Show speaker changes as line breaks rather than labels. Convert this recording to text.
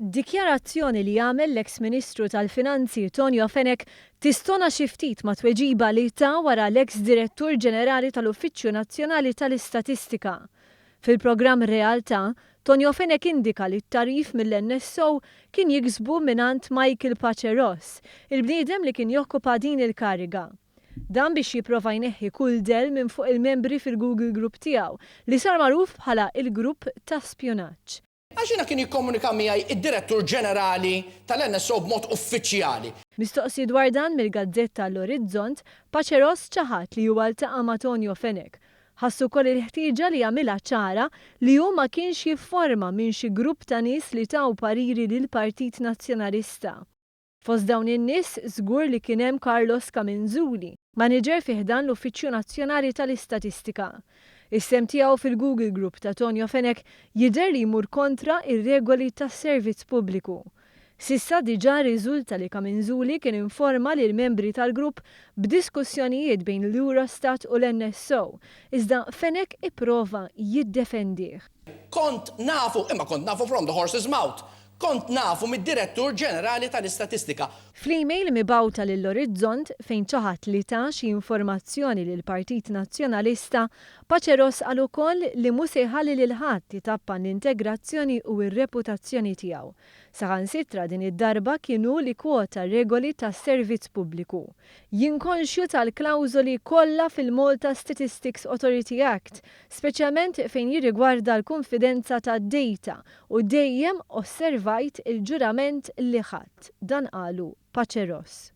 Dikjarazzjoni li għamel l-eks Ministru tal-Finanzi Tonio Fenech tistona xi ftit ma' tweġiba li ta wara l-eks Direttur Ġenerali tal-Uffiċċju Nazzjonali tal-Istatistika. Fil-programm Realtà, Tonio Fenech indika li t-tagħrif mill-NSO kien jiksbu mingħand Michael Pace Ross, il-bniedem li kien jokkupa din il-kariga. Dan biex jipprova jneħħi kull dell minn fuq il-membri fil-Google Group tiegħu, li sar magħruf bħala il-grupp ta' spjunaġġ.
Għax jiena kien jikkomunika miegħi id-Direttur Ġenerali tal-NSO b'mod uffiċjali.
Mistoqsi dwar dan mill-gazzetta L-Orizzont, Pace Ross ċaħad li huwa ltaqa' ma' Tonio Fenech. Ħass ukoll il-ħtieġa li jagħmilha ċara li hu ma kienx jifforma minn xi grupp ta' nies li taw pariri lill-Partit Nazzjonalista. Fost dawn in-nies żgur li kien hemm Carlos Camenzuli, manager fi ħdan l-Uffiċċju Nazzjonali tal-Istatistika. Is-sehem tiegħu fil-Google Group ta' Tonio Fenech jidher li jmur kontra ir-regoli tas-servizz pubbliku. S'issa diġà riżulta li Camenzuli kien informa lil membri tal-grupp b'diskussjonijiet bejn l-Eurostat u l-NSO, iżda Fenech ipprova jiddefendih.
Kont nafu, imma kont nafu from the horse's mouth. Kont nafu mid-Direttur Ġenerali tal-Istatistika.
Fl-email mibgħuta lill-Orizzont fejn ċaħad li ta xi informazzjoni lill-Partit Nazzjonalista, Pace Ross qal ukoll li mhu se jħalli lil ħadd itappan l-integrazzjoni u r-reputazzjoni tiegħu. Saħansitra din id-darba kien hu li kwota regoli tas-servizz pubbliku. "Jien konxju tal-klawżoli kollha fil-Malta Statistics Authority Act, speċjalment fejn jirrigwarda l-konfidenza tad-data u dejjem osservajt il-ġurament li ħadt." Dan qalu Pace Ross.